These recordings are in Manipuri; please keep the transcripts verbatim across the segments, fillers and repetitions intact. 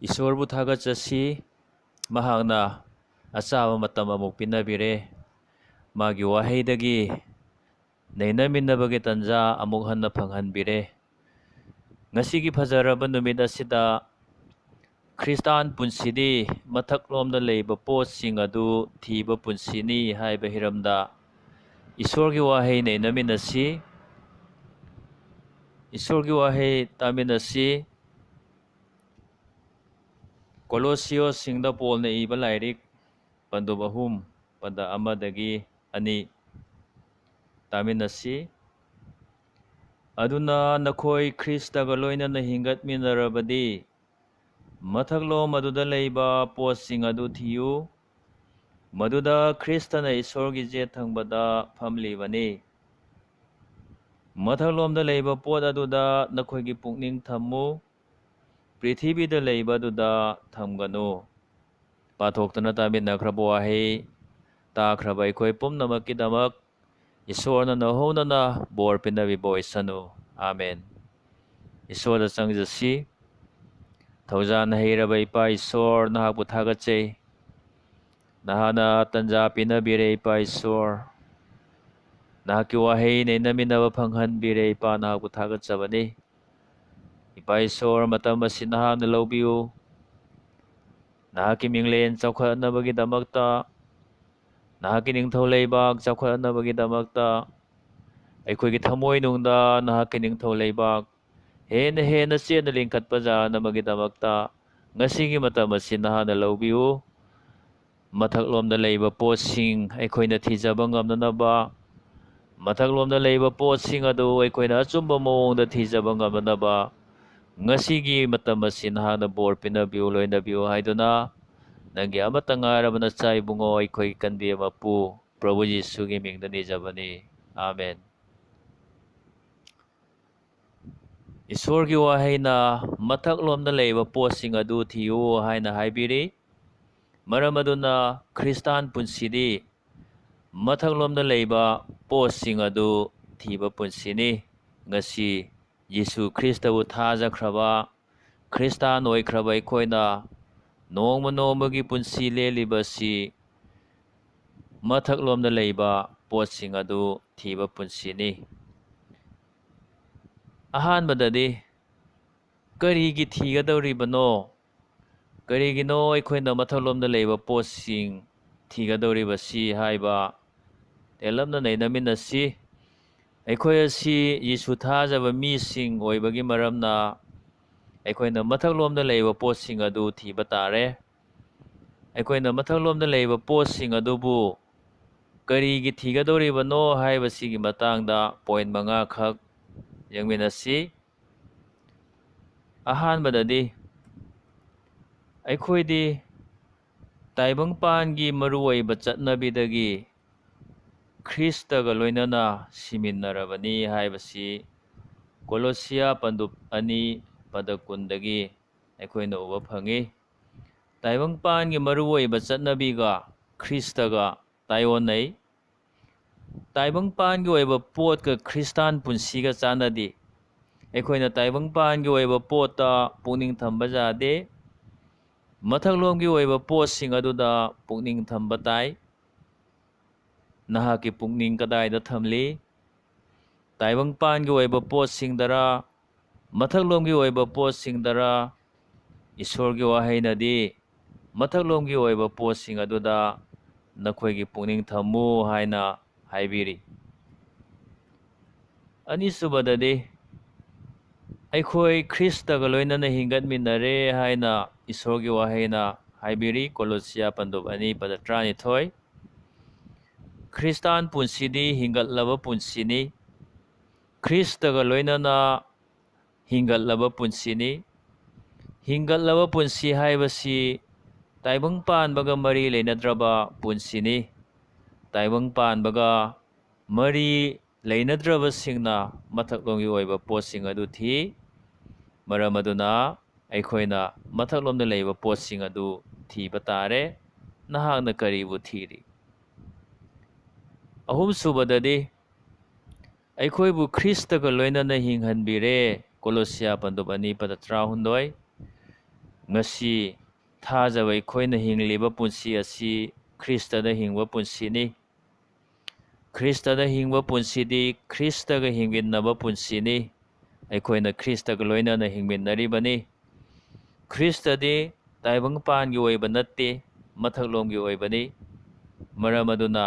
ꯏꯁꯣꯔꯕꯨ ꯊꯥꯒꯠꯆꯁꯤ꯫ ꯃꯍꯥꯛꯅ ꯑꯆꯥꯕ ꯃꯇꯝ ꯑꯃꯨꯛ ꯄꯤꯅꯕꯤꯔꯦ꯫ ꯃꯥꯒꯤ ꯋꯥꯍꯩꯗꯒꯤ ꯅꯩꯅꯃꯤꯟꯅꯕꯒꯤ ꯇꯟꯖꯥ ꯑꯃꯨꯛ ꯍꯟꯅ ꯐꯪꯍꯟꯕꯤꯔꯦ꯫ ꯉꯁꯤꯒꯤ ꯐꯖꯔꯕ ꯅꯨꯃꯤꯠ ꯑꯁꯤꯗ ꯈ꯭ꯔꯤꯁꯇꯥꯟ ꯄꯨꯟꯁꯤꯗꯤ ꯃꯊꯛꯂꯣꯝꯗ ꯂꯩꯕ ꯄꯣꯠꯁꯤꯡ ꯑꯗꯨ ꯊꯤꯕ ꯄꯨꯟꯁꯤꯅꯤ ꯍꯥꯏꯕ ꯍꯤꯔꯝꯗ ꯏꯁꯣꯔꯒꯤ ꯋꯥꯍꯩ ꯅꯩꯅꯃꯤꯟꯅꯁꯤ꯫ ꯏꯁꯣꯔꯒꯤ ꯋꯥꯍꯩ ꯇꯥꯃꯤꯟꯅꯁꯤ꯫ ꯀꯣꯂꯣꯁꯤꯌꯣꯁꯁꯤꯡꯗ ꯄꯣꯜꯅ ꯏꯕ ꯂꯥꯏꯔꯤꯛ, ꯄꯟꯗꯨꯞ ꯑꯍꯨꯝ, ꯄꯟꯗ ꯑꯃꯗꯒꯤ ꯑꯅꯤ ꯇꯥꯃꯤꯟꯅꯁꯤ꯫ ꯑꯗꯨꯅ ꯅꯈꯣꯏ ꯈ꯭ꯔꯤꯁꯇꯒ ꯂꯣꯏꯅꯅ ꯍꯤꯡꯒꯠꯃꯤꯟꯅꯔꯕꯗꯤ, ꯃꯊꯛꯂꯣꯝ ꯑꯗꯨꯗ ꯂꯩꯕ ꯄꯣꯠꯁꯤꯡ ꯑꯗꯨ ꯊꯤꯌꯨ, ꯃꯗꯨꯗ ꯈ꯭ꯔꯤꯁꯇꯅ ꯏꯁꯣꯔꯒꯤ ꯆꯦꯠ ꯊꯪꯕꯗ ꯐꯝꯂꯤꯕꯅꯤ꯫ ꯃꯊꯛꯂꯣꯝꯗ ꯂꯩꯕ ꯄꯣꯠ ꯑꯗꯨꯗ ꯅꯈꯣꯏꯒꯤ ꯄꯨꯛꯅꯤꯡ ꯊꯝꯃꯨ, ꯄ꯭ꯔꯤꯊꯤꯕꯤꯗ ꯂꯩꯕ ꯑꯗꯨꯗ ꯊꯝꯒꯅꯨ꯫ ꯄꯥꯊꯣꯛꯇꯨꯅ ꯇꯥꯃꯤꯟꯅꯈ꯭ꯔꯕ ꯋꯥꯍꯩ ꯇꯥꯈ꯭ꯔꯕ ꯑꯩꯈꯣꯏ ꯄꯨꯝꯅꯃꯛꯀꯤꯗꯃꯛ ꯏꯁꯣꯔꯅ ꯅꯧꯍꯧꯅꯅ ꯕꯣꯔ ꯄꯤꯅꯕꯤꯕ ꯑꯣꯏꯁꯅꯨ꯫ ꯑꯥꯃꯦꯟ꯫ ꯏꯁꯣꯔꯗ ꯆꯪꯖꯁꯤ꯫ ꯊꯧꯖꯥꯜ ꯍꯩꯔꯕ ꯏꯄꯥ ꯏꯁꯣꯔ, ꯅꯍꯥꯛꯄꯨ ꯊꯥꯒꯠꯆꯩ꯫ ꯅꯍꯥꯛꯅ ꯇꯟꯖꯥ ꯄꯤꯅꯕꯤꯔꯦ ꯏꯄꯥ ꯏꯁꯣꯔ꯫ ꯅꯍꯥꯛꯀꯤ ꯋꯥꯍꯩ ꯅꯩꯅꯃꯤꯟꯅꯕ ꯐꯪꯍꯟꯕꯤꯔꯦ ꯏꯄꯥ, ꯅꯍꯥꯛꯄꯨ ꯊꯥꯒꯠꯆꯕꯅꯤ꯫ ꯏꯄꯥ ꯏꯁꯣꯔ, ꯃꯇꯝ ꯑꯁꯤ ꯅꯍꯥꯛꯅ ꯂꯧꯕꯤꯌꯨ꯫ ꯅꯍꯥꯛꯀꯤ ꯃꯤꯡꯂꯦꯟ ꯆꯥꯎꯈꯠꯅꯕꯒꯤꯗꯃꯛꯇ, ꯅꯍꯥꯛꯀꯤ ꯅꯤꯡꯊꯧ ꯂꯩꯕꯥꯛ ꯆꯥꯎꯈꯠꯅꯕꯒꯤꯗꯃꯛꯇ, ꯑꯩꯈꯣꯏꯒꯤ ꯊꯃꯣꯏꯅꯨꯡꯗ ꯅꯍꯥꯛꯀꯤ ꯅꯤꯡꯊꯧ ꯂꯩꯕꯥꯛ ꯍꯦꯟꯅ ꯍꯦꯟꯅ ꯆꯦꯠꯅ ꯂꯤꯡꯈꯠꯄ ꯌꯥꯅꯕꯒꯤꯗꯃꯛꯇ ꯉꯁꯤꯒꯤ ꯃꯇꯝ ꯑꯁꯤ ꯅꯍꯥꯛꯅ ꯂꯧꯕꯤꯌꯨ꯫ ꯃꯊꯛꯂꯣꯝꯗ ꯂꯩꯕ ꯄꯣꯠꯁꯤꯡ ꯑꯩꯈꯣꯏꯅ ꯊꯤꯖꯕ ꯉꯝꯅꯅꯕ, ꯃꯊꯛꯂꯣꯝꯗ ꯂꯩꯕ ꯄꯣꯠꯁꯤꯡ ꯑꯗꯨ ꯑꯩꯈꯣꯏꯅ ꯑꯆꯨꯝꯕ ꯃꯑꯣꯡꯗ ꯊꯤꯖꯕ ꯉꯝꯅꯅꯕ, ꯉꯁꯤꯒꯤ ꯃꯇꯝ ꯑꯁꯤ ꯅꯍꯥꯛꯅ ꯕꯣꯔ ꯄꯤꯅꯕꯤꯌꯨ, ꯂꯣꯏꯅꯕꯤꯌꯨ ꯍꯥꯏꯗꯨꯅ, ꯅꯪꯒꯤ ꯑꯃꯠꯇ ꯉꯥꯏꯔꯕ ꯅꯆꯥ ꯏꯕꯨꯡꯉꯣ, ꯑꯩꯈꯣꯏꯒꯤ ꯀꯟꯕꯤ ꯃꯄꯨ ꯄ꯭ꯔꯚꯨ ꯌꯤꯁꯨꯒꯤ ꯃꯤꯡꯗ ꯅꯤꯖꯕꯅꯤ꯫ ꯑꯥꯃꯦꯟ꯫ ꯏꯁꯣꯔꯒꯤ ꯋꯥꯍꯩꯅ ꯃꯊꯛꯂꯣꯝꯗ ꯂꯩꯕ ꯄꯣꯠꯁꯤꯡ ꯑꯗꯨ ꯊꯤꯌꯨ ꯍꯥꯏꯅ ꯍꯥꯏꯕꯤꯔꯤ꯫ ꯃꯔꯝ ꯑꯗꯨꯅ ꯈ꯭ꯔꯤꯁꯇꯥꯟ ꯄꯨꯟꯁꯤꯗꯤ ꯃꯊꯛꯂꯣꯝꯗ ꯂꯩꯕ ꯄꯣꯠꯁꯤꯡ ꯑꯗꯨ ꯊꯤꯕ ꯄꯨꯟꯁꯤꯅꯤ꯫ ꯉꯁꯤ ꯌꯤꯁꯨ ꯈ꯭ꯔꯤꯁꯇꯕꯨ ꯊꯥꯖꯈ꯭ꯔꯕ, ꯈ꯭ꯔꯤꯁꯇꯥꯟ ꯑꯣꯏꯈ꯭ꯔꯕ ꯑꯩꯈꯣꯏꯅ ꯅꯣꯡꯃ ꯅꯣꯡꯃꯒꯤ ꯄꯨꯟꯁꯤ ꯂꯦꯜꯂꯤꯕꯁꯤ ꯃꯊꯛꯂꯣꯝꯗ ꯂꯩꯕ ꯄꯣꯠꯁꯤꯡ ꯑꯗꯨ ꯊꯤꯕ ꯄꯨꯟꯁꯤꯅꯤ꯫ ꯑꯍꯥꯟꯕꯗꯗꯤ, ꯀꯔꯤꯒꯤ ꯊꯤꯒꯗꯧꯔꯤꯕꯅꯣ? ꯀꯔꯤꯒꯤꯅꯣ ꯑꯩꯈꯣꯏꯅ ꯃꯊꯛꯂꯣꯝꯗ ꯂꯩꯕ ꯄꯣꯠꯁꯤꯡ ꯊꯤꯒꯗꯧꯔꯤꯕꯁꯤ ꯍꯥꯏꯕ ꯇꯦꯜꯂꯞꯅ ꯅꯩꯅꯃꯤꯟꯅꯁꯤ꯫ ꯑꯩꯈꯣꯏ ꯑꯁꯤ ꯌꯤꯁꯨ ꯊꯥꯖꯕ ꯃꯤꯁꯤꯡ ꯑꯣꯏꯕꯒꯤ ꯃꯔꯝꯅ ꯑꯩꯈꯣꯏꯅ ꯃꯊꯛꯂꯣꯝꯗ ꯂꯩꯕ ꯄꯣꯠꯁꯤꯡ ꯑꯗꯨ ꯊꯤꯕ ꯇꯥꯔꯦ꯫ ꯑꯩꯈꯣꯏꯅ ꯃꯊꯛꯂꯣꯝꯗ ꯂꯩꯕ ꯄꯣꯠꯁꯤꯡ ꯑꯗꯨꯕꯨ ꯀꯔꯤꯒꯤ ꯊꯤꯒꯗꯧꯔꯤꯕꯅꯣ ꯍꯥꯏꯕꯁꯤꯒꯤ ꯃꯇꯥꯡꯗ ꯄꯣꯏꯟ ꯃꯉꯥꯈꯛ ꯌꯦꯡꯃꯤꯟꯅꯁꯤ꯫ ꯑꯍꯥꯟꯕꯗꯗꯤ, ꯑꯩꯈꯣꯏꯗꯤ ꯇꯥꯏꯕꯪꯄꯥꯟꯒꯤ ꯃꯔꯨꯑꯣꯏꯕ ꯆꯠꯅꯕꯤꯗꯒꯤ ꯈ꯭ꯔꯤꯁꯇꯒ ꯂꯣꯏꯅꯅ ꯁꯤꯃꯤꯟꯅꯔꯕꯅꯤ ꯍꯥꯏꯕꯁꯤ ꯀꯣꯂꯣꯁꯤꯌꯥ ꯄꯟꯗꯨꯞ ꯑꯅꯤ ꯄꯗ ꯀꯨꯟꯗꯒꯤ ꯑꯩꯈꯣꯏꯅ ꯎꯕ ꯐꯪꯉꯤ꯫ ꯇꯥꯏꯕꯪꯄꯥꯟꯒꯤ ꯃꯔꯨꯑꯣꯏꯕ ꯆꯠꯅꯕꯤꯒ ꯈ꯭ꯔꯤꯁꯇꯒ ꯇꯥꯏꯑꯣꯟꯅꯩ꯫ ꯇꯥꯏꯕꯪꯄꯥꯟꯒꯤ ꯑꯣꯏꯕ ꯄꯣꯠꯀ ꯈ꯭ꯔꯤꯁꯇꯥꯟ ꯄꯨꯟꯁꯤꯒ ꯆꯥꯟꯅꯗꯦ꯫ ꯑꯩꯈꯣꯏꯅ ꯇꯥꯏꯕꯪꯄꯥꯟꯒꯤ ꯑꯣꯏꯕ ꯄꯣꯠꯇ ꯄꯨꯛꯅꯤꯡ ꯊꯝꯕ ꯌꯥꯗꯦ꯫ ꯃꯊꯛꯂꯣꯝꯒꯤ ꯑꯣꯏꯕ ꯄꯣꯠꯁꯤꯡ ꯑꯗꯨꯗ ꯄꯨꯛꯅꯤꯡ ꯊꯝꯕ ꯇꯥꯏ꯫ ꯅꯍꯥꯛꯀꯤ ꯄꯨꯛꯅꯤꯡ ꯀꯗꯥꯏꯗ ꯊꯝꯂꯤ? ꯇꯥꯏꯕꯪꯄꯥꯟꯒꯤ ꯑꯣꯏꯕ ꯄꯣꯠꯁꯤꯡꯗꯔ, ꯃꯊꯛꯂꯣꯝꯒꯤ ꯑꯣꯏꯕ ꯄꯣꯠꯁꯤꯡꯗꯔ? ꯏꯁꯣꯔꯒꯤ ꯋꯥꯍꯩꯅꯗꯤ ꯃꯊꯛꯂꯣꯝꯒꯤ ꯑꯣꯏꯕ ꯄꯣꯠꯁꯤꯡ ꯑꯗꯨꯗ ꯅꯈꯣꯏꯒꯤ ꯄꯨꯛꯅꯤꯡ ꯊꯝꯃꯨ ꯍꯥꯏꯅ ꯍꯥꯏꯕꯤꯔꯤ꯫ ꯑꯅꯤꯁꯨꯕꯗꯗꯤ, ꯑꯩꯈꯣꯏ ꯈ꯭ꯔꯤꯁꯇꯒ ꯂꯣꯏꯅꯅ ꯍꯤꯡꯒꯠꯃꯤꯟꯅꯔꯦ ꯍꯥꯏꯅ ꯏꯁꯣꯔꯒꯤ ꯋꯥꯍꯩꯅ ꯍꯥꯏꯕꯤꯔꯤ, ꯀꯣꯂꯣꯁꯤꯌꯥ ꯄꯟꯗꯨꯞ ꯑꯅꯤ ꯄꯗ ꯇꯔꯥꯅꯤꯊꯣꯏ꯫ ꯈ꯭ꯔꯤꯁꯇꯥꯟ ꯄꯨꯟꯁꯤꯗꯤ ꯍꯤꯡꯒꯠꯂꯕ ꯄꯨꯟꯁꯤꯅꯤ꯫ ꯈ꯭ꯔꯤꯁꯇꯒ ꯂꯣꯏꯅꯅ ꯍꯤꯡꯒꯠꯂꯕ ꯄꯨꯟꯁꯤꯅꯤ꯫ ꯍꯤꯡꯒꯠꯂꯕ ꯄꯨꯟꯁꯤ ꯍꯥꯏꯕꯁꯤ ꯇꯥꯏꯕꯪ ꯄꯥꯟꯕꯒ ꯃꯔꯤ ꯂꯩꯅꯗ꯭ꯔꯕ ꯄꯨꯟꯁꯤꯅꯤ꯫ ꯇꯥꯏꯕꯪ ꯄꯥꯟꯕꯒ ꯃꯔꯤ ꯂꯩꯅꯗ꯭ꯔꯕꯁꯤꯡꯅ ꯃꯊꯛꯂꯣꯝꯒꯤ ꯑꯣꯏꯕ ꯄꯣꯠꯁꯤꯡ ꯑꯗꯨ ꯊꯤ꯫ ꯃꯔꯝ ꯑꯗꯨꯅ ꯑꯩꯈꯣꯏꯅ ꯃꯊꯛꯂꯣꯝꯗ ꯂꯩꯕ ꯄꯣꯠꯁꯤꯡ ꯑꯗꯨ ꯊꯤꯕ ꯇꯥꯔꯦ꯫ ꯅꯍꯥꯛꯅ ꯀꯔꯤꯕꯨ ꯊꯤꯔꯤ? ꯑꯍꯨꯝꯁꯨꯕꯗꯗꯤ, ꯑꯩꯈꯣꯏꯕꯨ ꯈ꯭ꯔꯤꯁꯇꯒ ꯂꯣꯏꯅꯅ ꯍꯤꯡꯍꯟꯕꯤꯔꯦ꯫ ꯀꯣꯂꯣꯁꯤꯌꯥ ꯄꯟꯗꯨꯞ ꯑꯅꯤ ꯄꯗ ꯇꯔꯥꯍꯨꯝꯗꯣꯏ꯫ ꯉꯁꯤ ꯊꯥꯖꯕ ꯑꯩꯈꯣꯏꯅ ꯍꯤꯡꯂꯤꯕ ꯄꯨꯟꯁꯤ ꯑꯁꯤ ꯈ꯭ꯔꯤꯁꯇꯗ ꯍꯤꯡꯕ ꯄꯨꯟꯁꯤꯅꯤ꯫ ꯈ꯭ꯔꯤꯁꯇꯗ ꯍꯤꯡꯕ ꯄꯨꯟꯁꯤꯗꯤ ꯈ꯭ꯔꯤꯁꯇꯒ ꯍꯤꯡꯃꯤꯟꯅꯕ ꯄꯨꯟꯁꯤꯅꯤ꯫ ꯑꯩꯈꯣꯏꯅ ꯈ꯭ꯔꯤꯁꯇꯒ ꯂꯣꯏꯅꯅ ꯍꯤꯡꯃꯤꯟꯅꯔꯤꯕꯅꯤ꯫ ꯈ꯭ꯔꯤꯁꯇꯗꯤ ꯇꯥꯏꯕꯪꯄꯥꯟꯒꯤ ꯑꯣꯏꯕ ꯅꯠꯇꯦ, ꯃꯊꯛꯂꯣꯝꯒꯤ ꯑꯣꯏꯕꯅꯤ꯫ ꯃꯔꯝ ꯑꯗꯨꯅ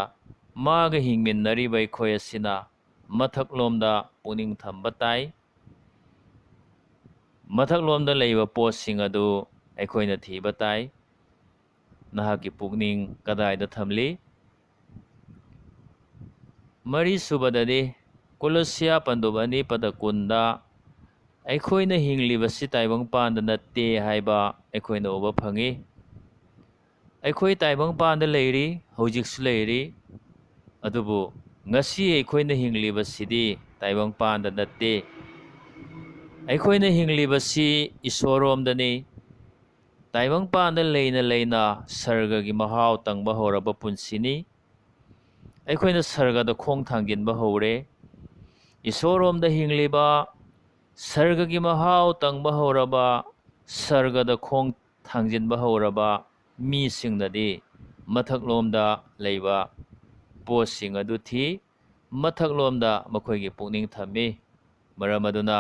ꯃꯥꯒ ꯍꯤꯡꯃꯤꯟꯅꯔꯤꯕ ꯑꯩꯈꯣꯏ ꯑꯁꯤꯅ ꯃꯊꯛꯂꯣꯝꯗ ꯄꯨꯛꯅꯤꯡ ꯊꯝꯕ ꯇꯥꯏ꯫ ꯃꯊꯛꯂꯣꯝꯗ ꯂꯩꯕ ꯄꯣꯠꯁꯤꯡ ꯑꯗꯨ ꯑꯩꯈꯣꯏꯅ ꯊꯤꯕ ꯇꯥꯏ꯫ ꯅꯍꯥꯛꯀꯤ ꯄꯨꯛꯅꯤꯡ ꯀꯗꯥꯏꯗ ꯊꯝꯂꯤ? ꯃꯔꯤꯁꯨꯕꯗꯗꯤ, ꯀꯣꯂꯣꯁꯤꯌꯥ ꯄꯟꯗꯨꯞ ꯑꯅꯤ ꯄꯗ ꯀꯨꯟꯗ, ꯑꯩꯈꯣꯏꯅ ꯍꯤꯡꯂꯤꯕꯁꯤ ꯇꯥꯏꯕꯪꯄꯥꯟꯗ ꯅꯠꯇꯦ ꯍꯥꯏꯕ ꯑꯩꯈꯣꯏꯅ ꯎꯕ ꯐꯪꯏ꯫ ꯑꯩꯈꯣꯏ ꯇꯥꯏꯕꯪꯄꯥꯟꯗ ꯂꯩꯔꯤ, ꯍꯧꯖꯤꯛꯁꯨ ꯂꯩꯔꯤ꯫ ꯑꯗꯨꯕꯨ ꯉꯁꯤ ꯑꯩꯈꯣꯏꯅ ꯍꯤꯡꯂꯤꯕꯁꯤꯗꯤ ꯇꯥꯏꯕꯪꯄꯥꯟꯗ ꯅꯠꯇꯦ꯫ ꯑꯩꯈꯣꯏꯅ ꯍꯤꯡꯂꯤꯕꯁꯤ ꯏꯁꯣꯔꯔꯣꯝꯗꯅꯤ꯫ ꯇꯥꯏꯕꯪꯄꯥꯟꯗ ꯂꯩꯅ ꯂꯩꯅ ꯁꯔꯒꯒꯤ ꯃꯍꯥꯎ ꯇꯪꯕ ꯍꯧꯔꯕ ꯄꯨꯟꯁꯤꯅꯤ꯫ ꯑꯩꯈꯣꯏꯅ ꯁꯔꯒꯗ ꯈꯣꯡ ꯊꯥꯡꯖꯤꯟꯕ ꯍꯧꯔꯦ꯫ ꯏꯁꯣꯔꯔꯣꯝꯗ ꯍꯤꯡꯂꯤꯕ, ꯁꯔꯒꯒꯤ ꯃꯍꯥꯎ ꯇꯪꯕ ꯍꯧꯔꯕ, ꯁꯔꯒꯗ ꯈꯣꯡ ꯊꯥꯡꯖꯤꯟꯕ ꯍꯧꯔꯕ ꯃꯤꯁꯤꯡꯅꯗꯤ ꯃꯊꯛꯂꯣꯝꯗ ꯂꯩꯕ ꯄꯣꯠꯁꯤꯡ ꯑꯗꯨ ꯊꯤ, ꯃꯊꯛꯂꯣꯝꯗ ꯃꯈꯣꯏꯒꯤ ꯄꯨꯛꯅꯤꯡ ꯊꯝꯃꯤ꯫ ꯃꯔꯝ ꯑꯗꯨꯅ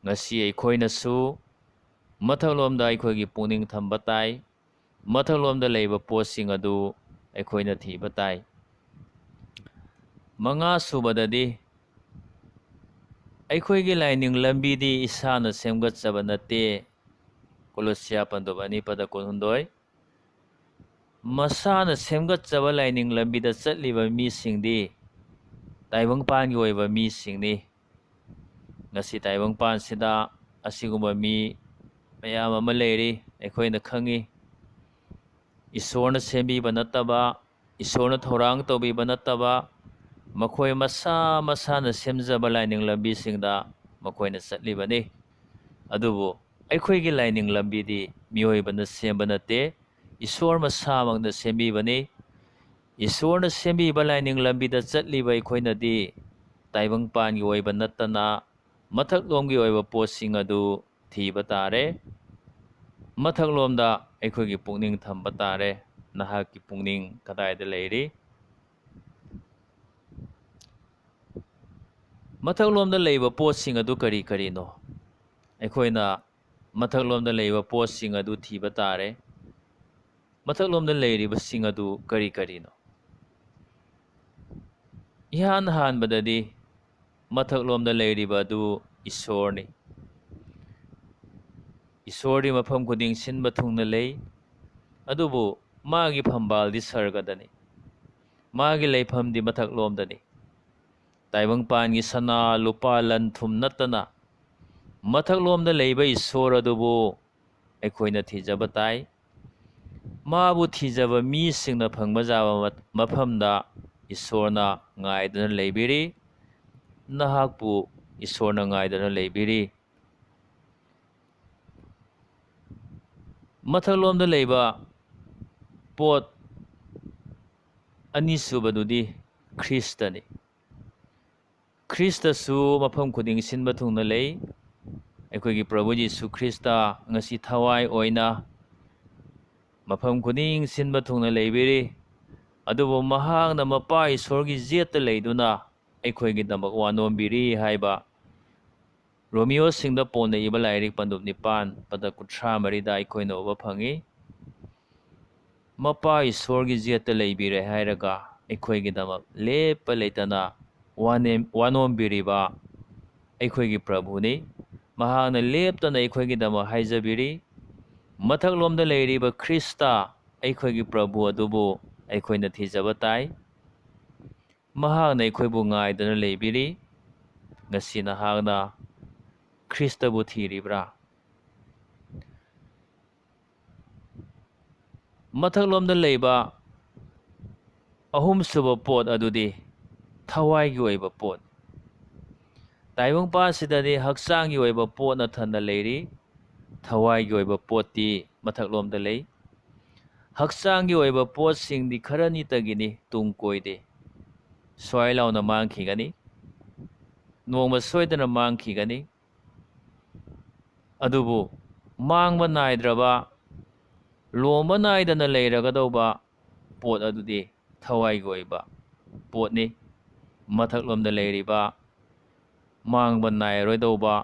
ꯉꯁꯤ ꯑꯩꯈꯣꯏꯅꯁꯨ ꯃꯊꯛꯂꯣꯝꯗ ꯑꯩꯈꯣꯏꯒꯤ ꯄꯨꯛꯅꯤꯡ ꯊꯝꯕ ꯇꯥꯏ꯫ ꯃꯊꯛꯂꯣꯝꯗ ꯂꯩꯕ ꯄꯣꯠꯁꯤꯡ ꯑꯗꯨ ꯑꯩꯈꯣꯏꯅ ꯊꯤꯕ ꯇꯥꯏ꯫ ꯃꯉꯥ ꯁꯨꯕꯗꯗꯤ, ꯑꯩꯈꯣꯏꯒꯤ ꯂꯥꯏꯅꯤꯡ ꯂꯝꯕꯤꯗꯤ ꯏꯁꯥꯅ ꯁꯦꯝꯒꯠꯆꯕ ꯅꯠꯇꯦ꯫ ꯀꯣꯂꯣꯁꯤꯌꯥ ꯄꯟꯗꯨꯞ ꯑꯅꯤ ꯄꯗ ꯀꯨꯟꯍꯨꯝꯗꯣꯏ꯫ ꯃꯁꯥꯅ ꯁꯦꯝꯒꯠꯆꯕ ꯂꯥꯏꯅꯤꯡ ꯂꯝꯕꯤꯗ ꯆꯠꯂꯤꯕ ꯃꯤꯁꯤꯡꯗꯤ ꯇꯥꯏꯕꯪꯄꯥꯟꯒꯤ ꯑꯣꯏꯕ ꯃꯤꯁꯤꯡꯅꯤ꯫ ꯉꯁꯤ ꯇꯥꯏꯕꯪꯄꯥꯟꯁꯤꯗ ꯑꯁꯤꯒꯨꯝꯕ ꯃꯤ ꯃꯌꯥꯝ ꯑꯃ ꯂꯩꯔꯤ, ꯑꯩꯈꯣꯏꯅ ꯈꯪꯉꯤ꯫ ꯏꯁꯣꯔꯅ ꯁꯦꯝꯕꯤꯕ ꯅꯠꯇꯕ, ꯏꯁꯣꯔꯅ ꯊꯧꯔꯥꯡ ꯇꯧꯕꯤꯕ ꯅꯠꯇꯕ, ꯃꯈꯣꯏ ꯃꯁꯥ ꯃꯁꯥꯅ ꯁꯦꯝꯖꯕ ꯂꯥꯏꯅꯤꯡ ꯂꯝꯕꯤꯁꯤꯡꯗ ꯃꯈꯣꯏꯅ ꯆꯠꯂꯤꯕꯅꯤ꯫ ꯑꯗꯨꯕꯨ ꯑꯩꯈꯣꯏꯒꯤ ꯂꯥꯏꯅꯤꯡ ꯂꯝꯕꯤꯗꯤ ꯃꯤꯑꯣꯏꯕꯅ ꯁꯦꯝꯕ ꯅꯠꯇꯦ, ꯏꯁꯣꯔ ꯃꯁꯥꯃꯛꯅ ꯁꯦꯝꯕꯤꯕꯅꯤ꯫ ꯏꯁꯣꯔꯅ ꯁꯦꯝꯕꯤꯕ ꯂꯥꯏꯅꯤꯡ ꯂꯝꯕꯤꯗ ꯆꯠꯂꯤꯕ ꯑꯩꯈꯣꯏꯅꯗꯤ ꯇꯥꯏꯕꯪꯄꯥꯟꯒꯤ ꯑꯣꯏꯕ ꯅꯠꯇꯅ ꯃꯊꯛꯂꯣꯝꯒꯤ ꯑꯣꯏꯕ ꯄꯣꯠꯁꯤꯡ ꯑꯗꯨ ꯊꯤꯕ ꯇꯥꯔꯦ꯫ ꯃꯊꯛꯂꯣꯝꯗ ꯑꯩꯈꯣꯏꯒꯤ ꯄꯨꯛꯅꯤꯡ ꯊꯝꯕ ꯇꯥꯔꯦ꯫ ꯅꯍꯥꯛꯀꯤ ꯄꯨꯛꯅꯤꯡ ꯀꯗꯥꯏꯗ ꯂꯩꯔꯤ? ꯃꯊꯛꯂꯣꯝꯗ ꯂꯩꯕ ꯄꯣꯠꯁꯤꯡ ꯑꯗꯨ ꯀꯔꯤ ꯀꯔꯤꯅꯣ? ꯑꯩꯈꯣꯏꯅ ꯃꯊꯛꯂꯣꯝꯗ ꯂꯩꯕ ꯄꯣꯠꯁꯤꯡ ꯑꯗꯨ ꯊꯤꯕ ꯇꯥꯔꯦ꯫ ꯃꯊꯛꯂꯣꯝꯗ ꯂꯩꯔꯤꯕꯁꯤꯡ ꯑꯗꯨ ꯀꯔꯤ ꯀꯔꯤꯅꯣ? ꯏꯍꯥꯟ ꯍꯥꯟꯕꯗꯗꯤ ꯃꯊꯛꯂꯣꯝꯗ ꯂꯩꯔꯤꯕ ꯑꯗꯨ ꯏꯁꯣꯔꯅꯤ꯫ ꯏꯁꯣꯔꯗꯤ ꯃꯐꯝ ꯈꯨꯗꯤꯡ ꯁꯤꯟꯕ ꯊꯨꯡꯅ ꯂꯩ, ꯑꯗꯨꯕꯨ ꯃꯥꯒꯤ ꯐꯝꯕꯥꯜꯗꯤ ꯁꯔꯒꯗꯅꯤ꯫ ꯃꯥꯒꯤ ꯂꯩꯐꯝꯗꯤ ꯃꯊꯛꯂꯣꯝꯗꯅꯤ꯫ ꯇꯥꯏꯕꯪꯄꯥꯟꯒꯤ ꯁꯅꯥ, ꯂꯨꯄꯥ, ꯂꯟ ꯊꯨꯝ ꯅꯠꯇꯅ ꯃꯊꯛꯂꯣꯝꯗ ꯂꯩꯕ ꯏꯁꯣꯔ ꯑꯗꯨꯕꯨ ꯑꯩꯈꯣꯏꯅ ꯊꯤꯖꯕ ꯇꯥꯏ꯫ ꯃꯥꯕꯨ ꯊꯤꯖꯕ ꯃꯤꯁꯤꯡꯅ ꯐꯪꯕ ꯌꯥꯕ ꯃ-, ꯃꯐꯝꯗ ꯏꯁꯣꯔꯅ ꯉꯥꯏꯗꯨꯅ ꯂꯩꯕꯤꯔꯤ꯫ ꯅꯍꯥꯛꯄꯨ ꯏꯁꯣꯔꯅ ꯉꯥꯏꯗꯨꯅ ꯂꯩꯕꯤꯔꯤ꯫ ꯃꯊꯛꯂꯣꯝꯗ ꯂꯩꯕ ꯄꯣꯠ ꯑꯅꯤꯁꯨꯕꯗꯨꯗꯤ ꯈ꯭ꯔꯤꯁꯇꯅꯤ꯫ ꯈ꯭ꯔꯤꯁꯇꯁꯨ ꯃꯐꯝ ꯈꯨꯗꯤꯡ ꯁꯤꯟꯕ ꯊꯨꯡꯅ ꯂꯩ꯫ ꯑꯩꯈꯣꯏꯒꯤ ꯄ꯭ꯔꯚꯨ ꯖꯤꯁꯨ ꯈ꯭ꯔꯤꯁꯇ ꯉꯁꯤ ꯊꯋꯥꯏ ꯑꯣꯏꯅ ꯃꯐꯝ ꯈꯨꯗꯤꯡ ꯁꯤꯟꯕ ꯊꯨꯡꯅ ꯂꯩꯕꯤꯔꯤ꯫ ꯑꯗꯨꯕꯨ ꯃꯍꯥꯛꯅ ꯃꯄꯥ ꯏꯁꯣꯔꯒꯤ ꯖꯦꯠꯇ ꯂꯩꯗꯨꯅ ꯑꯩꯈꯣꯏꯒꯤꯗꯃꯛ ꯋꯥꯅꯣꯝꯕꯤꯔꯤ ꯍꯥꯏꯕ ꯔꯣꯃꯤꯌꯣꯁꯤꯡꯗ ꯄꯣꯟꯅ ꯏꯕ ꯂꯥꯏꯔꯤꯛ ꯄꯟꯗꯨꯞ ꯅꯤꯄꯥꯟ, ꯄꯗ ꯀꯨꯟꯊ꯭ꯔꯥ ꯃꯔꯤꯗ ꯑꯩꯈꯣꯏꯅ ꯎꯕ ꯐꯪꯏ꯫ ꯃꯄꯥ ꯏꯁꯣꯔꯒꯤ ꯖꯦꯠꯇ ꯂꯩꯕꯤꯔꯦ ꯍꯥꯏꯔꯒ ꯑꯩꯈꯣꯏꯒꯤꯗꯃꯛ ꯂꯦꯞꯄ ꯂꯩꯇꯅ ꯋꯥꯅꯦꯝ-, ꯋꯥꯅꯣꯝꯕꯤꯔꯤꯕ ꯑꯩꯈꯣꯏꯒꯤ ꯄ꯭ꯔꯚꯨꯅꯤ꯫ ꯃꯍꯥꯛꯅ ꯂꯦꯞꯇꯅ ꯑꯩꯈꯣꯏꯒꯤꯗꯃꯛ ꯍꯥꯏꯖꯕꯤꯔꯤ꯫ ꯃꯊꯛꯂꯣꯝꯗ ꯂꯩꯔꯤꯕ ꯈ꯭ꯔꯤꯁꯇ, ꯑꯩꯈꯣꯏꯒꯤ ꯄ꯭ꯔꯚꯨ ꯑꯗꯨꯕꯨ ꯑꯩꯈꯣꯏꯅ ꯊꯤꯖꯕ ꯇꯥꯏ꯫ ꯃꯍꯥꯛꯅ ꯑꯩꯈꯣꯏꯕꯨ ꯉꯥꯏꯗꯨꯅ ꯂꯩꯕꯤꯔꯤ꯫ ꯉꯁꯤ ꯅꯍꯥꯛꯅ ꯈ꯭ꯔꯤꯁꯇꯕꯨ ꯊꯤꯔꯤꯕ꯭ꯔꯥ? ꯃꯊꯛꯂꯣꯝꯗ ꯂꯩꯕ ꯑꯍꯨꯝꯁꯨꯕ ꯄꯣꯠ ꯑꯗꯨꯗꯤ ꯊꯋꯥꯏꯒꯤ ꯑꯣꯏꯕ ꯄꯣꯠ꯫ ꯇꯥꯏꯕꯪꯄꯥꯟꯁꯤꯗꯗꯤ ꯍꯛꯆꯥꯡꯒꯤ ꯑꯣꯏꯕ ꯄꯣꯠꯅ ꯊꯟꯅ ꯂꯩꯔꯤ꯫ ꯊꯋꯥꯏꯒꯤ ꯑꯣꯏꯕ ꯄꯣꯠꯇꯤ ꯃꯊꯛꯂꯣꯝꯗ ꯂꯩ꯫ ꯍꯛꯆꯥꯡꯒꯤ ꯑꯣꯏꯕ ꯄꯣꯠꯁꯤꯡꯗꯤ ꯈꯔꯅꯤꯇꯒꯤꯅꯤ, ꯇꯨꯡ ꯀꯣꯏꯗꯦ꯫ ꯁ꯭ꯋꯥꯏ ꯂꯥꯎꯅ ꯃꯥꯡꯈꯤꯒꯅꯤ꯫ ꯅꯣꯡꯃ ꯁꯣꯏꯗꯅ ꯃꯥꯡꯈꯤꯒꯅꯤ꯫ ꯑꯗꯨꯕꯨ ꯃꯥꯡꯕ ꯅꯥꯏꯗ꯭ꯔꯕ, ꯂꯣꯝꯕ ꯅꯥꯏꯗꯅ ꯂꯩꯔꯒꯗꯧꯕ ꯄꯣꯠ ꯑꯗꯨꯗꯤ ꯊꯋꯥꯏꯒꯤ ꯑꯣꯏꯕ ꯄꯣꯠꯅꯤ꯫ ꯃꯊꯛꯂꯣꯝꯗ ꯂꯩꯔꯤꯕ ꯃꯥꯡꯕ ꯅꯥꯏꯔꯣꯏꯗꯧꯕ,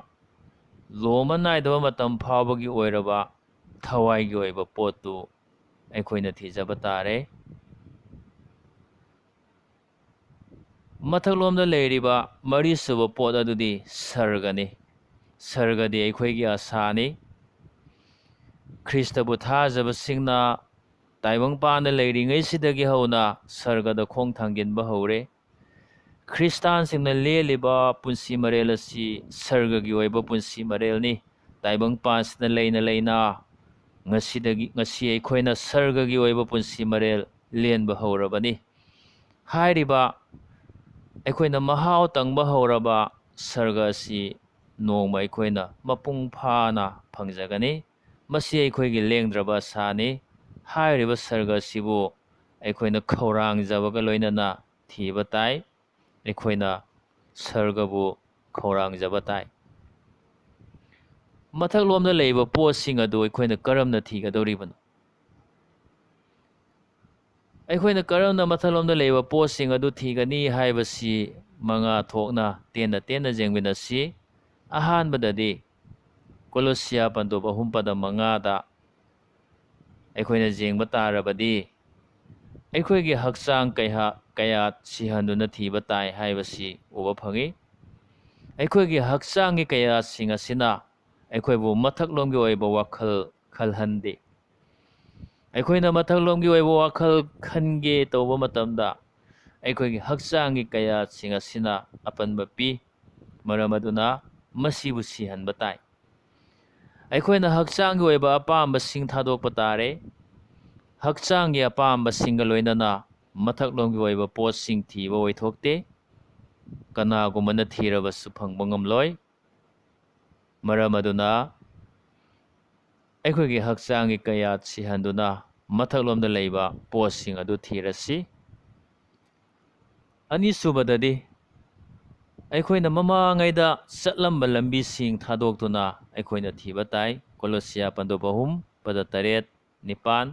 ꯂꯣꯝꯕ ꯅꯥꯏꯗꯕ ꯃꯇꯝ ꯐꯥꯎꯕꯒꯤ ꯑꯣꯏꯔꯕ ꯊꯋꯥꯏꯒꯤ ꯑꯣꯏꯕ ꯄꯣꯠꯇꯨ ꯑꯩꯈꯣꯏꯅ ꯊꯤꯖꯕ ꯇꯥꯔꯦ꯫ ꯃꯊꯛꯂꯣꯝꯗ ꯂꯩꯔꯤꯕ ꯃꯔꯤꯁꯨꯕ ꯄꯣꯠ ꯑꯗꯨꯗꯤ ꯁꯔꯒꯅꯤ꯫ ꯁꯔꯒꯗꯤ ꯑꯩꯈꯣꯏꯒꯤ ꯑꯁꯥꯅꯤ꯫ ꯈ꯭ꯔꯤꯁꯇꯕꯨ ꯊꯥꯖꯕꯁꯤꯡꯅ ꯇꯥꯏꯕꯪꯄꯥꯟꯗ ꯂꯩꯔꯤꯉꯩꯁꯤꯗꯒꯤ ꯍꯧꯅ ꯁꯔꯒꯗ ꯈꯣꯡ ꯊꯥꯡꯖꯤꯟꯕ ꯍꯧꯔꯦ꯫ ꯈ꯭ꯔꯤꯁꯇꯥꯟꯁꯤꯡꯅ ꯂꯦꯜꯂꯤꯕ ꯄꯨꯟꯁꯤ ꯃꯔꯦꯜ ꯑꯁꯤ ꯁꯔꯒꯒꯤ ꯑꯣꯏꯕ ꯄꯨꯟꯁꯤ ꯃꯔꯦꯜꯅꯤ꯫ ꯇꯥꯏꯕꯪꯄꯥꯟꯁꯤꯗ ꯂꯩꯅ ꯂꯩꯅ ꯉꯁꯤꯗꯒꯤ, ꯉꯁꯤ ꯑꯩꯈꯣꯏꯅ ꯁꯔꯒꯒꯤ ꯑꯣꯏꯕ ꯄꯨꯟꯁꯤ ꯃꯔꯦꯜ ꯂꯦꯟꯕ ꯍꯧꯔꯕꯅꯤ꯫ ꯍꯥꯏꯔꯤꯕ ꯑꯩꯈꯣꯏꯅ ꯃꯍꯥꯎ ꯇꯪꯕ ꯍꯧꯔꯕ ꯁꯔꯒ ꯑꯁꯤ ꯅꯣꯡꯃ ꯑꯩꯈꯣꯏꯅ ꯃꯄꯨꯡ ꯐꯥꯅ ꯐꯪꯖꯒꯅꯤ꯫ ꯃꯁꯤ ꯑꯩꯈꯣꯏꯒꯤ ꯂꯦꯡꯗ꯭ꯔꯕ ꯑꯁꯥꯅꯤ꯫ ꯍꯥꯏꯔꯤꯕ ꯁꯔꯒ ꯑꯁꯤꯕꯨ ꯑꯩꯈꯣꯏꯅ ꯈꯧꯔꯥꯡꯖꯕꯒ ꯂꯣꯏꯅꯅ ꯊꯤꯕ ꯇꯥꯏ꯫ ꯑꯩꯈꯣꯏꯅ ꯁꯔꯒꯕꯨ ꯈꯧꯔꯥꯡꯖꯕ ꯇꯥꯏ꯫ ꯃꯊꯛꯂꯣꯝꯗ ꯂꯩꯕ ꯄꯣꯠꯁꯤꯡ ꯑꯗꯨ ꯑꯩꯈꯣꯏꯅ ꯀꯔꯝꯅ ꯊꯤꯒꯗꯧꯔꯤꯕꯅꯣ? ꯑꯩꯈꯣꯏꯅ ꯀꯔꯝꯅ ꯃꯊꯛꯂꯣꯝꯗ ꯂꯩꯕ ꯄꯣꯠꯁꯤꯡ ꯑꯗꯨ ꯊꯤꯒꯅꯤ ꯍꯥꯏꯕꯁꯤ ꯃꯉꯥ ꯊꯣꯛꯅ ꯇꯦꯟꯅ ꯇꯦꯟꯅ ꯌꯦꯡꯃꯤꯟꯅꯁꯤ꯫ ꯑꯍꯥꯟꯕꯗꯗꯤ ꯀꯣꯂꯣꯁꯤꯌꯥ ꯄꯟꯗꯨꯞ ꯑꯍꯨꯝ ꯄꯗ ꯃꯉꯥꯗ ꯑꯩꯈꯣꯏꯅ ꯌꯦꯡꯕ ꯇꯥꯔꯕꯗꯤ, ꯑꯩꯈꯣꯏꯒꯤ ꯍꯛꯆꯥꯡ ꯀꯌꯥ, ꯀꯌꯥ ꯁꯤꯍꯟꯗꯨꯅ ꯊꯤꯕ ꯇꯥꯏ ꯍꯥꯏꯕꯁꯤ ꯎꯕ ꯐꯪꯏ꯫ ꯑꯩꯈꯣꯏꯒꯤ ꯍꯛꯆꯥꯡꯒꯤ ꯀꯌꯥꯠꯁꯤꯡ ꯑꯁꯤꯅ ꯑꯩꯈꯣꯏꯕꯨ ꯃꯊꯛꯂꯣꯝꯒꯤ ꯑꯣꯏꯕ ꯋꯥꯈꯜ ꯈꯜꯍꯟꯗꯦ꯫ ꯑꯩꯈꯣꯏꯅ ꯃꯊꯛꯂꯣꯝꯒꯤ ꯑꯣꯏꯕ ꯋꯥꯈꯜ ꯈꯟꯒꯦ ꯇꯧꯕ ꯃꯇꯝꯗ, ꯑꯩꯈꯣꯏꯒꯤ ꯍꯛꯆꯥꯡꯒꯤ ꯀꯌꯥꯠꯁꯤꯡ ꯑꯁꯤꯅ ꯑꯄꯟꯕ ꯄꯤ꯫ ꯃꯔꯝ ꯑꯗꯨꯅ ꯃꯁꯤꯕꯨ ꯁꯤꯍꯟꯕ ꯇꯥꯏ꯫ ꯑꯩꯈꯣꯏꯅ ꯍꯛꯆꯥꯡꯒꯤ ꯑꯣꯏꯕ ꯑꯄꯥꯝꯕꯁꯤꯡ ꯊꯥꯗꯣꯛꯄ ꯇꯥꯔꯦ꯫ ꯍꯛꯆꯥꯡꯒꯤ ꯑꯄꯥꯝꯕꯁꯤꯡꯒ ꯂꯣꯏꯅꯅ ꯃꯊꯛꯂꯣꯝꯒꯤ ꯑꯣꯏꯕ ꯄꯣꯠꯁꯤꯡ ꯊꯤꯕ ꯑꯣꯏꯊꯣꯛꯇꯦ꯫ ꯀꯅꯥꯒꯨꯝꯕꯅ ꯊꯤꯔꯕꯁꯨ ꯐꯪꯕ ꯉꯝꯂꯣꯏ꯫ ꯃꯔꯝ ꯑꯗꯨꯅ ꯑꯩꯈꯣꯏꯒꯤ ꯍꯛꯆꯥꯡꯒꯤ ꯀꯌꯥꯠ ꯁꯤꯍꯟꯗꯨꯅ ꯃꯊꯛꯂꯣꯝꯗ ꯂꯩꯕ ꯄꯣꯠꯁꯤꯡ ꯑꯗꯨ ꯊꯤꯔꯁꯤ꯫ ꯑꯅꯤꯁꯨꯕꯗꯗꯤ, ꯑꯩꯈꯣꯏꯅ ꯃꯃꯥꯡꯉꯩꯗ ꯆꯠꯂꯝꯕ ꯂꯝꯕꯤꯁꯤꯡ ꯊꯥꯗꯣꯛꯇꯨꯅ ꯑꯩꯈꯣꯏꯅ ꯊꯤꯕ ꯇꯥꯏ꯫ ꯀꯣꯂꯣꯁꯤꯌꯥ ꯄꯟꯗꯨꯞ ꯑꯍꯨꯝ, ꯄꯗ ꯇꯔꯦꯠ, ꯅꯤꯄꯥꯟ꯫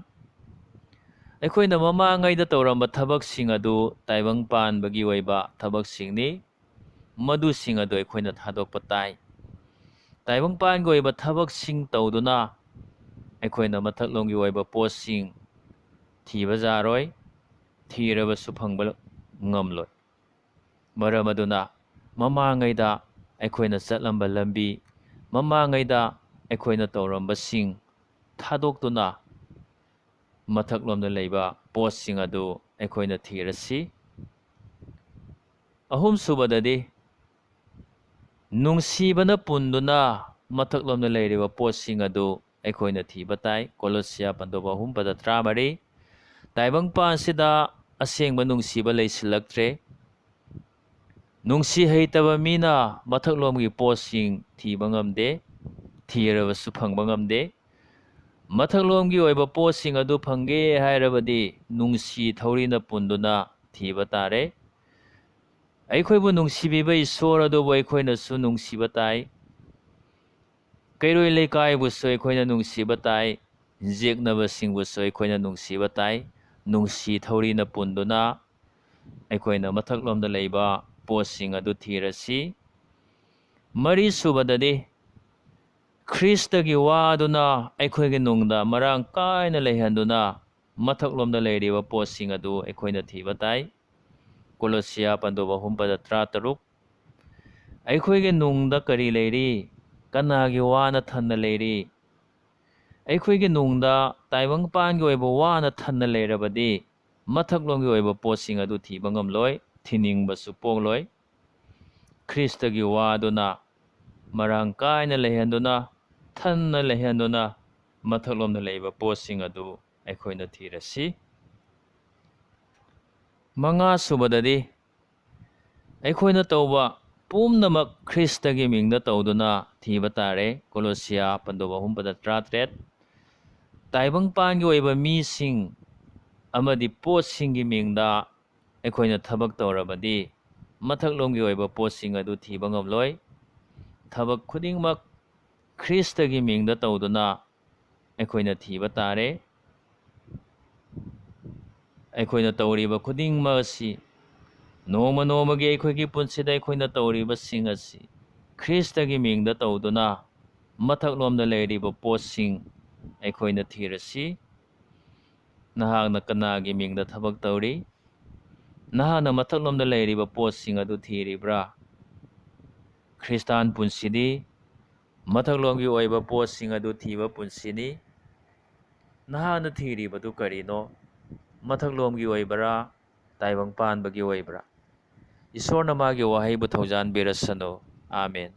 ꯑꯩꯈꯣꯏꯅ ꯃꯃꯥꯡꯉꯩꯗ ꯇꯧꯔꯝꯕ ꯊꯕꯛꯁꯤꯡ ꯑꯗꯨ ꯇꯥꯏꯕꯪ ꯄꯥꯟꯕꯒꯤ ꯑꯣꯏꯕ ꯊꯕꯛꯁꯤꯡꯅꯤ꯫ ꯃꯗꯨꯁꯤꯡ ꯑꯗꯨ ꯑꯩꯈꯣꯏꯅ ꯊꯥꯗꯣꯛꯄ ꯇꯥꯏ꯫ ꯇꯥꯏꯕꯪ ꯄꯥꯟꯒꯤ ꯑꯣꯏꯕ ꯊꯕꯛꯁꯤꯡ ꯇꯧꯗꯨꯅ ꯑꯩꯈꯣꯏꯅ ꯃꯊꯛꯂꯣꯝꯒꯤ ꯑꯣꯏꯕ ꯄꯣꯠꯁꯤꯡ ꯊꯤꯕ ꯌꯥꯔꯣꯏ, ꯊꯤꯔꯕꯁꯨ ꯐꯪꯕ ꯉꯝꯂꯣꯏ꯫ ꯃꯔꯝ ꯑꯗꯨꯅ ꯃꯃꯥꯡꯉꯩꯗ ꯑꯩꯈꯣꯏꯅ ꯆꯠꯂꯝꯕ ꯂꯝꯕꯤ, ꯃꯃꯥꯡꯉꯩꯗ ꯑꯩꯈꯣꯏꯅ ꯇꯧꯔꯝꯕꯁꯤꯡ ꯊꯥꯗꯣꯛꯇꯨꯅ ꯃꯊꯛꯂꯣꯝꯗ ꯂꯩꯕ ꯄꯣꯠꯁꯤꯡ ꯑꯗꯨ ꯑꯩꯈꯣꯏꯅ ꯊꯤꯔꯁꯤ꯫ ꯑꯍꯨꯝꯁꯨꯕꯗꯗꯤ, ꯅꯨꯡꯁꯤꯕꯅ ꯄꯨꯟꯗꯨꯅ ꯃꯊꯛꯂꯣꯝꯗ ꯂꯩꯔꯤꯕ ꯄꯣꯠꯁꯤꯡ ꯑꯗꯨ ꯑꯩꯈꯣꯏꯅ ꯊꯤꯕ ꯇꯥꯏ꯫ ꯀꯣꯂꯣꯁꯤꯌꯥ ꯄꯟꯗꯨꯞ ꯑꯍꯨꯝ, ꯄꯗ ꯇꯔꯥꯃꯔꯤ꯫ ꯇꯥꯏꯕꯪ ꯄꯥꯟꯁꯤꯗ ꯑꯁꯦꯡꯕ ꯅꯨꯡꯁꯤꯕ ꯂꯩꯁꯤꯜꯂꯛꯇ꯭ꯔꯦ꯫ ꯅꯨꯡꯁꯤ ꯍꯩꯇꯕ ꯃꯤꯅ ꯃꯊꯛꯂꯣꯝꯒꯤ ꯄꯣꯠꯁꯤꯡ ꯊꯤꯕ ꯉꯝꯗꯦ, ꯊꯤꯔꯕꯁꯨ ꯐꯪꯕ ꯉꯝꯗꯦ꯫ ꯃꯊꯛꯂꯣꯝꯒꯤ ꯑꯣꯏꯕ ꯄꯣꯠꯁꯤꯡ ꯑꯗꯨ ꯐꯪꯒꯦ ꯍꯥꯏꯔꯕꯗꯤ ꯅꯨꯡꯁꯤ ꯊꯧꯔꯤꯅ ꯄꯨꯟꯗꯨꯅ ꯊꯤꯕ ꯇꯥꯔꯦ꯫ ꯑꯩꯈꯣꯏꯕꯨ ꯅꯨꯡꯁꯤꯕꯤꯕ ꯏꯁꯣꯔ ꯑꯗꯨꯕꯨ ꯑꯩꯈꯣꯏꯅꯁꯨ ꯅꯨꯡꯁꯤꯕ ꯇꯥꯏ꯫ ꯀꯩꯔꯣꯏ ꯂꯩꯀꯥꯏꯕꯨꯁꯨ ꯑꯩꯈꯣꯏꯅ ꯅꯨꯡꯁꯤꯕ ꯇꯥꯏ, ꯌꯦꯛꯅꯕꯁꯤꯡꯕꯨꯁꯨ ꯑꯩꯈꯣꯏꯅ ꯅꯨꯡꯁꯤꯕ ꯇꯥꯏ꯫ ꯅꯨꯡꯁꯤ ꯊꯧꯔꯤꯅ ꯄꯨꯟꯗꯨꯅ ꯑꯩꯈꯣꯏꯅ ꯃꯊꯛꯂꯣꯝꯗ ꯂꯩꯕ ꯄꯣꯠꯁꯤꯡ ꯑꯗꯨ ꯊꯤꯔꯁꯤ꯫ ꯃꯔꯤꯁꯨꯕꯗꯗꯤ, ꯈ꯭ꯔꯤꯁꯇꯒꯤ ꯋꯥꯗꯨꯅ ꯑꯩꯈꯣꯏꯒꯤ ꯅꯨꯡꯗ ꯃꯔꯥꯡ ꯀꯥꯏꯅ ꯂꯩꯍꯟꯗꯨꯅ ꯃꯊꯛꯂꯣꯝꯗ ꯂꯩꯔꯤꯕ ꯄꯣꯠꯁꯤꯡ ꯑꯗꯨ ꯑꯩꯈꯣꯏꯅ ꯊꯤꯕ ꯇꯥꯏ꯫ ꯀꯣꯂꯣꯁꯤꯌꯥ ꯄꯟꯗꯨꯞ ꯑꯍꯨꯝ, ꯄꯗ ꯇꯔꯥꯇꯔꯨꯛ꯫ ꯑꯩꯈꯣꯏꯒꯤ ꯅꯨꯡꯗ ꯀꯔꯤ ꯂꯩꯔꯤ? ꯀꯅꯥꯒꯤ ꯋꯥꯅ ꯊꯟꯅ ꯂꯩꯔꯤ? ꯑꯩꯈꯣꯏꯒꯤ ꯅꯨꯡꯗ ꯇꯥꯏꯕꯪꯄꯥꯟꯒꯤ ꯑꯣꯏꯕ ꯋꯥꯅ ꯊꯟꯅ ꯂꯩꯔꯕꯗꯤ ꯃꯊꯛꯂꯣꯝꯒꯤ ꯑꯣꯏꯕ ꯄꯣꯠꯁꯤꯡ ꯑꯗꯨ ꯊꯤꯕ ꯉꯝꯂꯣꯏ, ꯊꯤꯅꯤꯡꯕꯁꯨ ꯄꯣꯛꯂꯣꯏ꯫ ꯈ꯭ꯔꯤꯁꯇꯒꯤ ꯋꯥꯗꯨꯅ ꯃꯔꯥꯡ ꯀꯥꯏꯅ ꯂꯩꯍꯟꯗꯨꯅ, ꯊꯟꯅ ꯂꯩꯍꯟꯗꯨꯅ ꯃꯊꯛꯂꯣꯝꯗ ꯂꯩꯕ ꯄꯣꯠꯁꯤꯡ ꯑꯗꯨ ꯑꯩꯈꯣꯏꯅ ꯊꯤꯔꯁꯤ꯫ ꯃꯉꯥꯁꯨꯕꯗꯗꯤ, ꯑꯩꯈꯣꯏꯅ ꯇꯧꯕ ꯄꯨꯝꯅꯃꯛ ꯈ꯭ꯔꯤꯁꯇꯒꯤ ꯃꯤꯡꯗ ꯇꯧꯗꯨꯅ ꯊꯤꯕ ꯇꯥꯔꯦ꯫ ꯀꯣꯂꯣꯁꯤꯌꯥ ꯄꯟꯗꯨꯞ ꯑꯍꯨꯝ, ꯄꯗ ꯇꯔꯥꯇꯔꯦꯠ꯫ ꯇꯥꯏꯕꯪꯄꯥꯟꯒꯤ ꯑꯣꯏꯕ ꯃꯤꯁꯤꯡ ꯑꯃꯗꯤ ꯄꯣꯠꯁꯤꯡꯒꯤ ꯃꯤꯡꯗ ꯑꯩꯈꯣꯏꯅ ꯊꯕꯛ ꯇꯧꯔꯕꯗꯤ ꯃꯊꯛꯂꯣꯝꯒꯤ ꯑꯣꯏꯕ ꯄꯣꯠꯁꯤꯡ ꯑꯗꯨ ꯊꯤꯕ ꯉꯝꯂꯣꯏ꯫ ꯊꯕꯛ ꯈꯨꯗꯤꯡꯃꯛ ꯈ꯭ꯔꯤꯁꯇꯒꯤ ꯃꯤꯡꯗ ꯇꯧꯗꯨꯅ ꯑꯩꯈꯣꯏꯅ ꯊꯤꯕ ꯇꯥꯔꯦ꯫ ꯑꯩꯈꯣꯏꯅ ꯇꯧꯔꯤꯕ ꯈꯨꯗꯤꯡꯃꯛ ꯑꯁꯤ, ꯅꯣꯡꯃ ꯅꯣꯡꯃꯒꯤ ꯑꯩꯈꯣꯏꯒꯤ ꯄꯨꯟꯁꯤꯗ ꯑꯩꯈꯣꯏꯅ ꯇꯧꯔꯤꯕꯁꯤꯡ ꯑꯁꯤ ꯈ꯭ꯔꯤꯁꯇꯒꯤ ꯃꯤꯡꯗ ꯇꯧꯗꯨꯅ ꯃꯊꯛꯂꯣꯝꯗ ꯂꯩꯔꯤꯕ ꯄꯣꯠꯁꯤꯡ ꯑꯩꯈꯣꯏꯅ ꯊꯤꯔꯁꯤ꯫ ꯅꯍꯥꯛꯅ ꯀꯅꯥꯒꯤ ꯃꯤꯡꯗ ꯊꯕꯛ ꯇꯧꯔꯤ? ꯅꯍꯥꯛꯅ ꯃꯊꯛꯂꯣꯝꯗ ꯂꯩꯔꯤꯕ ꯄꯣꯠꯁꯤꯡ ꯑꯗꯨ ꯊꯤꯔꯤꯕ꯭ꯔꯥ? ꯈ꯭ꯔꯤꯁꯇꯥꯟ ꯄꯨꯟꯁꯤꯗꯤ ꯃꯊꯛꯂꯣꯝꯒꯤ ꯑꯣꯏꯕ ꯄꯣꯠꯁꯤꯡ ꯑꯗꯨ ꯊꯤꯕ ꯄꯨꯟꯁꯤꯅꯤ꯫ ꯅꯍꯥꯛꯅ ꯊꯤꯔꯤꯕꯗꯨ ꯀꯔꯤꯅꯣ? ꯃꯊꯛꯂꯣꯝꯒꯤ ꯑꯣꯏꯕꯔꯥ? ꯇꯥꯏꯕꯪ ꯄꯥꯟꯕꯒꯤ ꯑꯣꯏꯕ꯭ꯔꯥ? ꯏꯁꯣꯔꯅ ꯃꯥꯒꯤ ꯋꯥꯍꯩꯕꯨ ꯊꯧꯖꯥꯟꯕꯤꯔꯁꯅꯨ꯫ ꯑꯥꯃꯦꯟ꯫